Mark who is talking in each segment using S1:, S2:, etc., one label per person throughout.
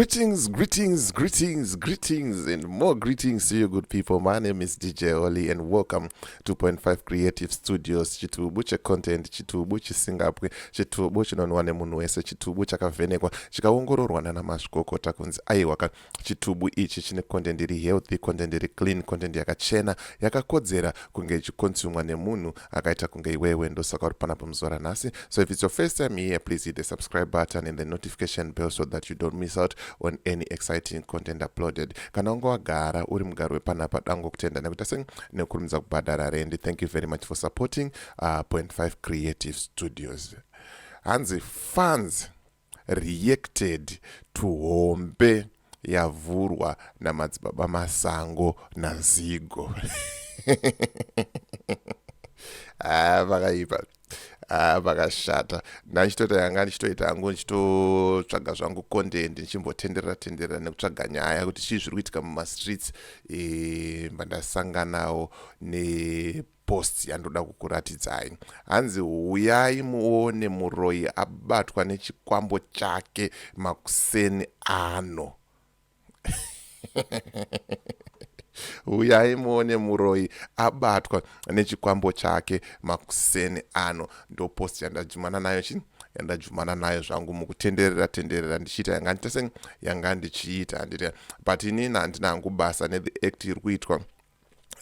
S1: Greetings, greetings, greetings, greetings, and more greetings to you, good people. My name is DJ Oli, and welcome to Point 5 Creative Studios. Chitubu checontent, chitubu chisingapwe, chitubu chinonwa nemunhu wese, chitubu chakavhenekwa, chikaongororwa nana mazvikokota kunzi aiwa ka chitubu ichi chine content iri healthy, content iri clean, content yakachena, yakakodzera kunge ichikonsumwa nemunhu akaita kunge iwewe. Ndosaka uri panapa muzuva ranhasi. So if it's your first time here, please hit the subscribe button and the notification bell so that you don't miss out on any exciting content uploaded. Kana unge wagara uri mugari wepanapa, dango kutenda nekuita sei nekukurumidza kubhadhara rendi. Thank you very much for supporting Point 5 Creative Studios. Hanzi fans reacted to hombe yavhurwa namadzibaba Masango naZigo. Ah, vakaipa. Ah, vakashata. Ndachitoita yanga ndichitoita hangu, ndichitotsvaga zvangu content, ndichimbotenderera tenderera nekutsvaga nyaya kuti chii zviri kuitika mumastreets. Mbandasanganawo nepost yandoda kukuratidzai. Hanzi huyai muone muroyi abatwa nechikwambo chake makuseni ano. Uyai muone muroyi abatwa nechikwambo chake makuseni ano. Ndopost yandajumana nayo, chi yandajumana nayo zvangu mukutenderera tenderera ndichiita yanga nditese yanga ndichiita, handiti? But inini handina hangu basa nethe act iri kuitwa,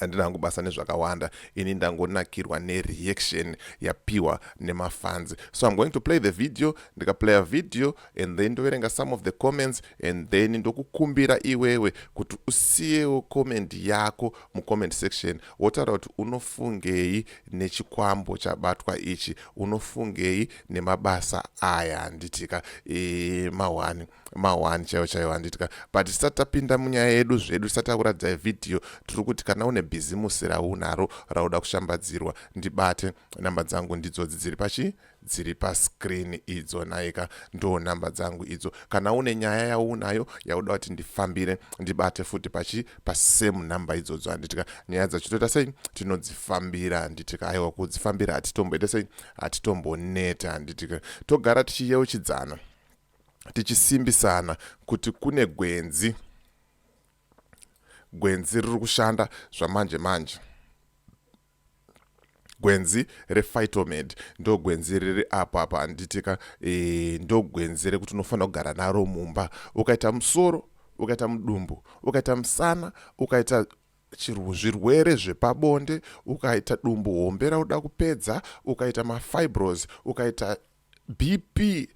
S1: handina hangu basa nezvakawanda. Ini ndangonakirwa nereaction yapiwa nemafans. So I'm going to play the video. Ndikaplaya video and then ndoverenga some of the comments and then ndokukumbira iwewe kuti usiyewo comment yako mucomment section, wotaura kuti unofungei nechikwambo chabatwa ichi, unofungei nemabasa aya, handitika? Ma1 ma1 chaiwo chaiwo, handitika? But tisati tapinda munyaya yedu zvedu, tisati takuratidzai vhidhiyo, tiri kuti kana une bhizimusi raunaro rauda kushambadzirwa, ndibate. Namba dzangu ndidzodzi dziri pachi dziri pascreen idzo. Naika, ndo namba dzangu idzo. Kana une nyaya yaunayo yauda kuti ndifambire, ndibate futi pachi pasame namba idzodzo, handitika? Nyaya dzacho toita sei? Tinodzifambira, handitika? Aiwa, kudzifambira hatitomboita sei, hatitomboneta, handitika? Togara tichiyeuchidzana, tichisimbisana kuti kune gwenzi, gwenzi riri kushanda zvamanje manje, gwenzi rePhytomed. Ndo gwenzi riri apo apa, handitika? Ndo gwenzi rekuti unofanira kugara naro mumba. Ukaita musoro, ukaita mudumbu, ukaita musana, ukaita zvirwere zvepabonde, ukaita dumbu hombe rauda kupedza, ukaita mafibros, ukaita BP,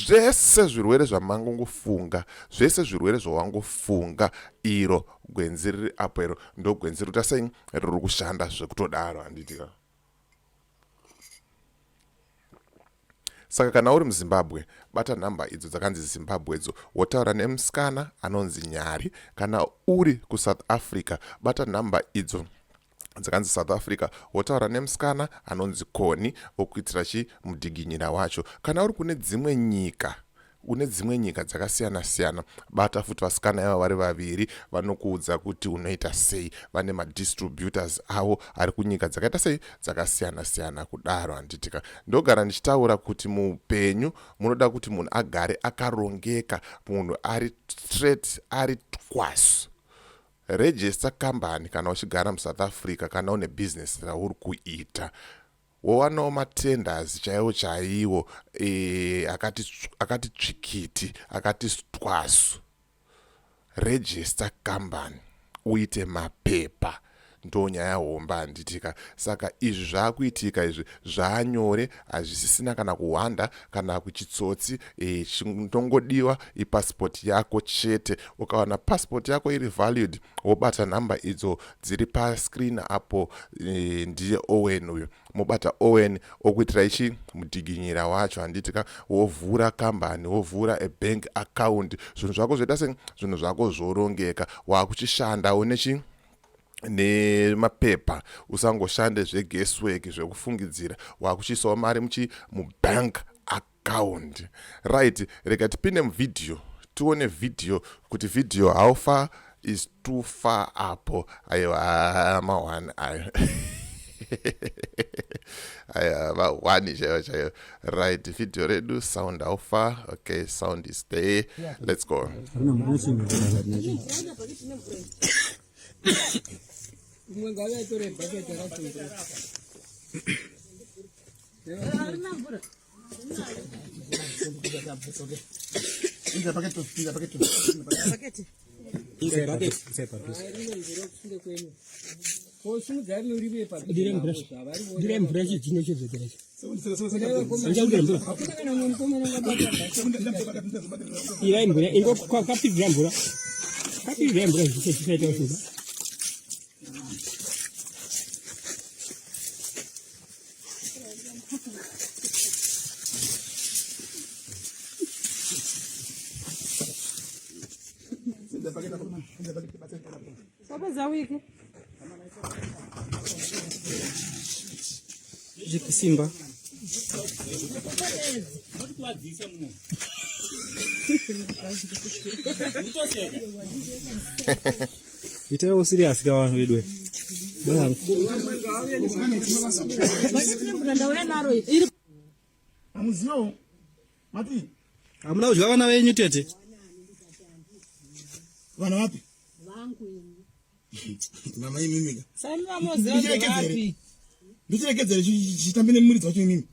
S1: zvese zvirwere zvamangongofunga, zvese zvirwere zvawangofunga, iro gwenzi riri apo iro ndo gwenzi rikuita sei, riri kushanda zvekutodaro, handitika? Saka kana uri muZimbabwe, bata nhamba idzo dzakanzi Zimbabwe idzo, wotaura nemusikana anonzi Nyari. Kana uri kuSouth Africa, bata nhamba idzo dzakanzi South Africa, wotaura nemusikana anonzi Koni, okuitira chi mudhiginyira wacho. Kana uri kune dzimwe nyika, une dzimwe nyika dzakasiyana siyana, bata futi vasikana ava vari vaviri, vanokuudza kuti unoita sei. Vane madistributors avo ari kunyika dzakaita sei, dzakasiyana siyana kudaro, handitika? Ndogara ndichitaura kuti muupenyu munoda kuti munhu agare akarongeka, munhu ari straight, ari twasu. Register kambani kana uchigara muSouth Africa. Kana une bhizinesi rauri kuita, wowanawo matenders chaiwo chaiwo, akati tsvikiti, akati twasu. Register kambani, uite mapepa, ndo nyaya homba, handitika? Saka izvi zvaakuitika izvi zvaanyore, hazvisisina kana kuhwanda kana kuchitsotsi. Chinongodiwa ipasipoti yako chete. Ukawana pasipoti yako iri valued, wobata nhamba idzo dziri pascreen apo. Ndiye Owen uyu. Mobata Owen, okuitira ichi mudhiginyira wacho, handitika? Wovhura kambani, wovhura a bank account, zvinhu zvako zvoita se zvinhu zvako zvorongeka, waakuchishandawo nechi nemapepa. Usangoshande zveguesswork, zvekufungidzira. Wakuchiisawo mari muchi mubank account, right? Rega tipinde muvhidhiyo, tione vhidhiyo kuti vhidhiyo how far is too far apo. Aiwa, ma1 ayo. Aya vahwani chaiyo chaiyo. Right, video redu sound how far? Okay, sound is there. Let's go.
S2: Dirai mvura chino chidzokera ichi. Dirai mvura ingo kapidzira mvura. Kapidzira mvura zvichaita kusuka.
S3: Wapedza wiki.
S2: Zvekusimba. Itaiwo serious ka vanhu vedu.
S4: Amuzivawo mati
S2: hamuna kudya vana venyu tete.
S4: Vana vapi?
S3: Vangu ini.
S4: Mama imimi ka.
S3: Sani vamoziva vapi?
S4: Ndichiregedzere chitambe nemuridzi wacho imimi.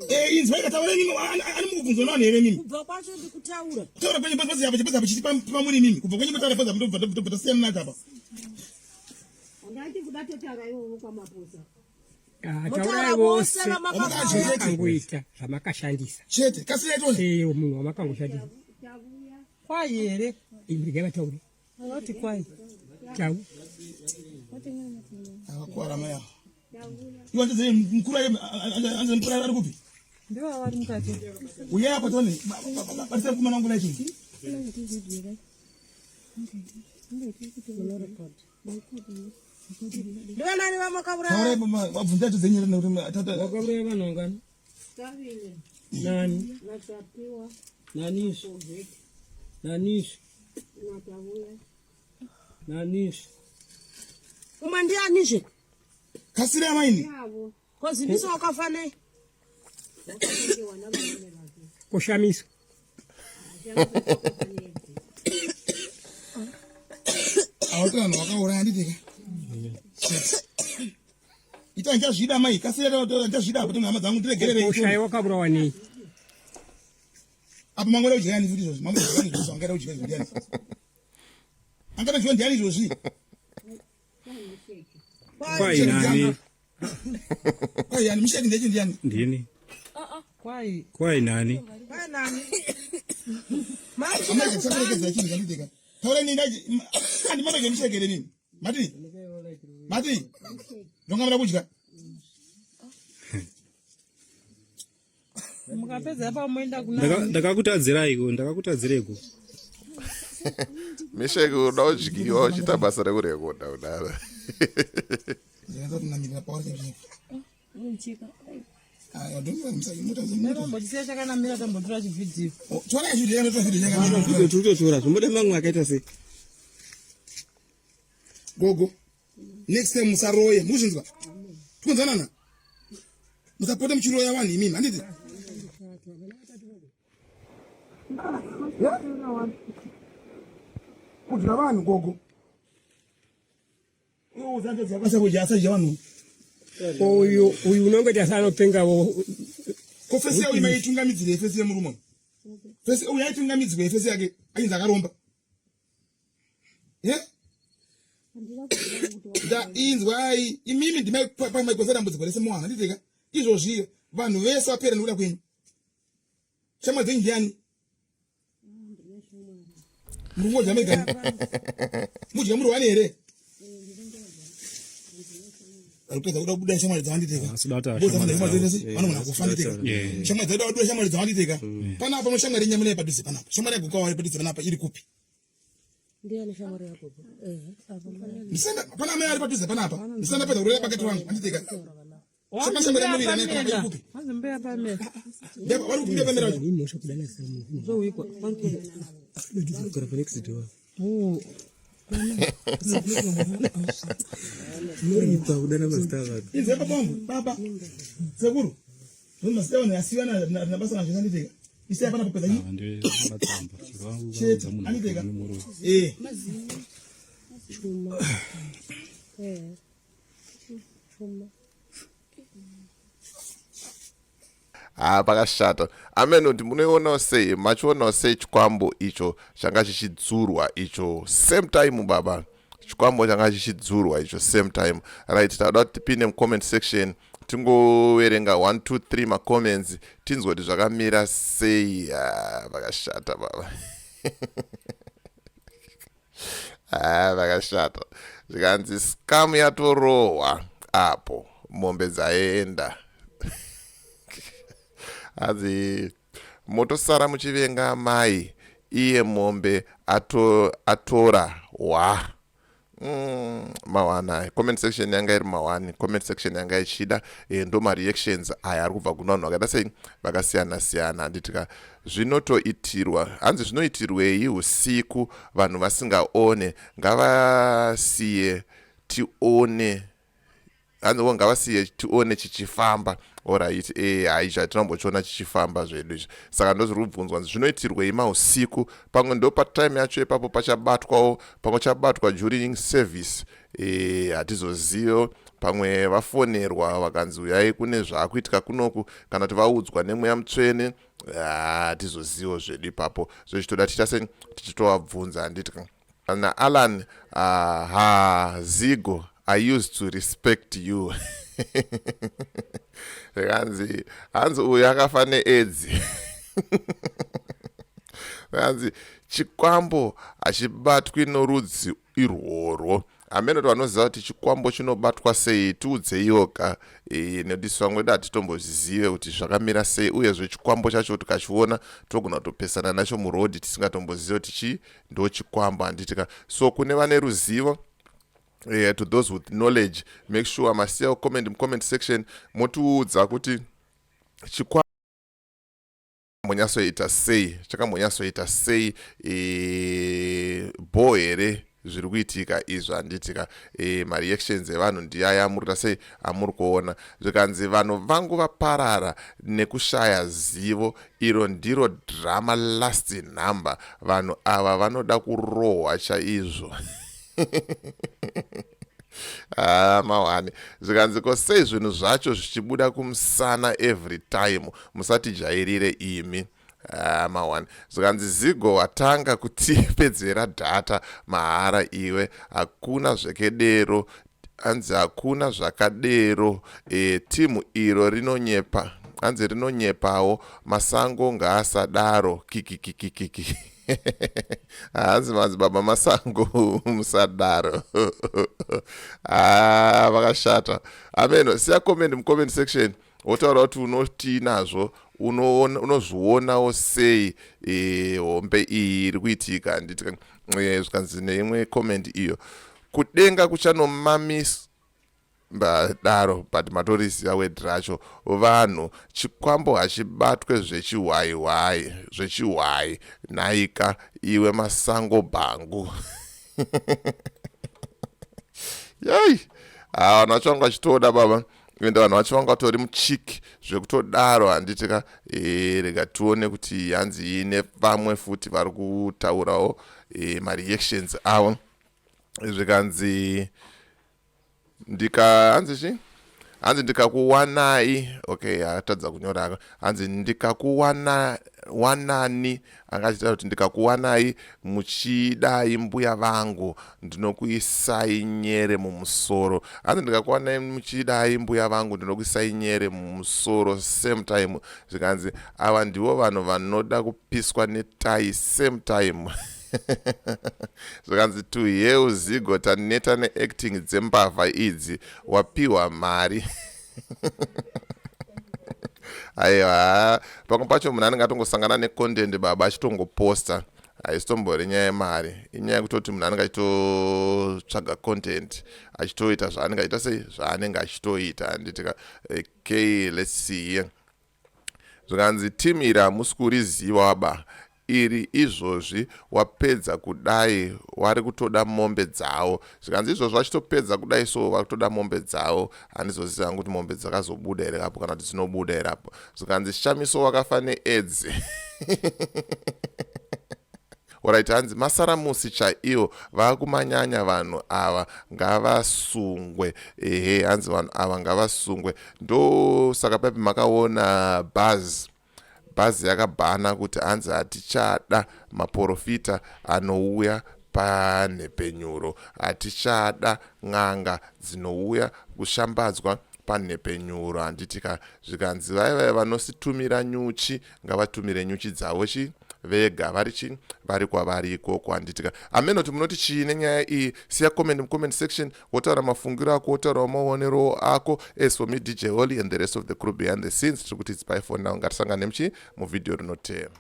S4: Eh, inzwa ikataura imimi ani mukubvunzwa navanhu here imimi?
S3: Kubva kwacho ndikutaura.
S4: Kutaura kwenyu pasi apa chipedza apa pamuri imimi. Kubva kwenyu kutaura pasi apa ndobva tasiyana nacho apa.
S3: Andati kuda totaura iwowo kwamaposa.
S2: Taurai vose zvamakangoita zvamakashandisa.
S4: Chete, kasi yaitwa.
S2: Eh, munhu wamakangoshandisa.
S3: Kwai here?
S2: Regai vataure.
S3: Vanoti kwai.
S2: Tau.
S4: Akakwara mai ava. Iwe anzi mukuru anzi mukuru ari kupi?
S3: Ndivo vari mukati.
S4: Uyai apa tione. Batisa mukomana wangu nacho.
S3: Ndivanani vamakauraya?
S4: Taurai mama vabvunza yacho dzenyu nekuti
S2: Wakauraya vanhu vangani? Nani? Nani? Nani? Nani?
S3: Umwe ndianizve?
S4: Kasira amaini.
S3: Kozi ndiso wakafa nei?
S2: Kushamisa.
S4: Awati vanhu vakauraya handiti ka? Ita ndichazvida mai, kasira ndichazvida apo hama dzangu ndiregererei.
S2: Kushaya wakaurawa nei?
S4: Apo mangwana kudya yani futi izvozvi, mangwana kudya izvozvi, angada kudya izvozvi ndiani? Angada kudya ndiani izvozvi?
S2: Kwai nani?
S4: Kwai yani mishaki ndeche ndiani?
S2: Ndini.
S3: Kwai.
S2: Kwai nani?
S3: Kwai nani?
S4: Amai tisaperekedza chinhu chanditeka. Taura nini ndachi andi mabeke mishekere nini? Mati? Mati? Ndongamira kudya.
S3: Mukapedza apa moenda kuna
S2: Ndakakutadziraiko, ndakakutadzireiko.
S1: Misheki unoda kudyiwa uchiita basa rekurekoda kudaro.
S4: Ndinoda kunamirira pauri chaipo. Aya, don't worry, msaki mota mota.
S3: Tambotisiya chakanamira tambotora chivhidhiyo.
S4: Tora chivhidhiyo, tora chivhidhiyo chakanamira.
S2: Tiri kutotora, zvomboda mamwe akaita sei?
S4: Gogo. Next time musaroye, muzvinzwa? Tikunzwanana? Musapote muchiroya vanhu imimi, handiti? Kudya vanhu gogo. Kudya asadya vanhu.
S2: Uyu uyu unongoita seanopengawo.
S4: Ko fesi yauyu maitungamidzirei fesi yemurume? Fesi uyu aitungamidzirei fesi yake ainzi akaromba. Ye? Ndainzwai imimi ndimaikonza dambudziko rese muwana handiti ka? Izvozvi vanhu vese vapera nekuda kwenyu. Shamwari dzenyu ndiani? Muri kungodya mega? Mudya muri wani here? Varikupedza kuda kubuda shamwari dzawanditeka. Vanogona kufa nditeka. Shamwari dzaida kubuda shamwari dzawanditeka. Panapa pano shamwari yenyama iri padhuze panapa. Shamwari yagogo iri padhuze panapa iri kupi?
S3: Ndiani shamwari yako?
S4: Ndisanda pana amai ari padhuze panapa. Ndisanda pedza kureva pakati wangu anditeka. Shamwari shamwari yamuri iri panapa iri kupi?
S3: Hanzi mbuya pamela.
S4: Vari kupi mbuya pamela wacho?
S2: Imhosva kudana zita munhu.
S3: Zowikwa.
S2: Kugara pa next door.
S3: Oh.
S5: Unoripa kudana mazita avanhu.
S4: Inzwa baba wangu, baba. Sekuru. Mazita avanhu asiyana na basa nazvo anditeka. Isai pana kupedza
S5: Ava ndive matsamba.
S4: Chete,
S5: Vaudza munhu
S4: anditeka.
S5: kuti muroyi.
S4: Eh.
S3: Chuma. Eh. Chuma.
S1: Haa pakashata amen kuti munoionawo sei machionawo sei chikwambo icho changa chichidzurwa icho same time baba chikwambo changa chichidzurwa icho same time right tauda kuti tipinde mucomment section tingoverenga 1 2 3 macomments tinzwe kuti zvakamira sei ah, pakashata baba ah, vakashata zvikanzi scam yatorohwa apo mombe dzaenda hanzi motosara muchivenga amai iye mombe ato, atora wa mawani aya comment section yanga iri mawani comment section yanga ichida e, ndo mareactions aya ari kubva kuna vanhu vakaita sei vakasiyana siyana handitika zvinotoitirwa hanzi zvinoitirwei usiku vanhu vasingaone ngavasiye tione hanzi wo ngavasiye tione chichifamba orit e hai izvi hatinombochiona chichifamba zvedu izvi saka ndozviri kubvunzwa nzi zvinoitirwei mausiku pamwe ndo patime yacho ipapo pachabatwawo pamwe chabatwa during service e hatizozivo pamwe vafonerwa vakanzi uyai kune zvaakuitika kunoku kana kuti vaudzwa nemweya mutsvene hatizozivo zvedu ipapo zvochitoda tiita se tichitovabvunza handiti naalan uh, ha zigo i used to respect you zvikanzi hanzi uyu akafa needzi zvikanzi chikwambo hachibatwi norudzi irworwo hameno kuti vanoziva kuti chikwambo chinobatwa sei tiudzeiwo ka e, nekuti isu vamwe vedu hatitombozvizive kuti zvakamira sei uyezve chikwambo chacho tikachiona togona kutopesana nacho murodhi tisingatombozive kuti chii ndo chikwambo handiti ka so kune vane ruzivo to those with knowledge make sure masiya comment mucomment section motiudza kuti chikwambo chakambonyatsoita sei chakambonyatsoita sei e, bho here zviri kuitika izvi handitika e, mareactions evanhu ndiyaya amuri kuita sei amuri kuona zvikanzi vanhu vangu vaparara nekushaya zivo iro ndiro drama last number vanhu ava vanoda kurohwa chaizvo ah, mawani zvikanzi ko sei zvinhu zvacho zvichibuda kumusana every time musatijairire imi ah, mawani zvikanzi zigo watanga kutipedzera data mahara iwe hakuna zvekedero hanzi hakuna zvakadero e, timu iro rinonyepa hanzi rinonyepawo masango ngaasadaro kikikikikiki hanzi madzibaba masango musadaro ah, vakashata ameno siya comment mucomment section wotaura kuti unotii nazvo unozvionawo sei e, hombe iyi iri kuitika handiti e, zvikanzi neimwe comment iyo kudenga kuchanomamisa daro but matoriziva word racho vanhu chikwambo hachibatwe zvechihwaihwai zvechihwai nhaika iwe masango bhangu yei ha vanhu vacho vanga vachitoda baba ende vanhu vacho vanga vatori muchiki zvekutodaro handiti ka e, rega tione kuti hanzi ine vamwe futi vari kutaurawo e, mareactions avo zvikanzi ndika hanzi chi hanzi ndikakuwanai okay atadza kunyora hanzi ndikakuwana wanani anga achitaura kuti ndikakuwanai muchidai mbuya vangu ndinokuisai nyere mumusoro hanzi ndikakuwanai muchidai mbuya vangu ndinokuisai nyere mumusoro same time zvikanzi ava ndivo vanhu vanoda kupiswa netai same time zvikanzi to hell zigo taneta neacting dzembavha idzi wapiwa mari aiwa pamwe pacho munhu anenge atongosangana necontent baba achitongoposta haisitombori nyaya yemari inyaya yekutoti munhu anenge achitotsvaga content achitoita zvaanenge achiita sei zvaanenge achitoita handitika okay let's see here zvikanzi team iri hamusi kuriziva ba iri izvozvi wapedza kudai wari kutoda mombe dzavo. Zvikanzi izvozvi vachitopedza kudai so vari kutoda mombe dzavo. Handizozivi hangu kuti mombe dzakazobuda here apo kana kuti dzinobuda here apo. Zvikanzi Shamiso wakafa neAIDS. Orit hanzi masaramusi chaiwo vakumanyanya vanhu ava ngavasungwe. Ehe hanzi vanhu ava ngavasungwe. Ndosaka papi makaona bhazi bhazi yakabhana kuti hanzi hatichada maporofita anouya panhepenyuro hatichada n'anga dzinouya kushambadzwa panhepenyuro handiti ka zvikanzi vaya vaya vanositumira nyuchi ngavatumire nyuchi dzavo chi vega vari chi vari kwavari ikoko handiti ka ameno kuti munoti chii nenyaya iyi siya comment mucomment section wotaura mafungiro ako wotaurawo maonero ako as for me dj holly and the rest of the crew behind the scenes tiri kuti its bye for now ngatisangane muchi muvhidhiyo rinoteera.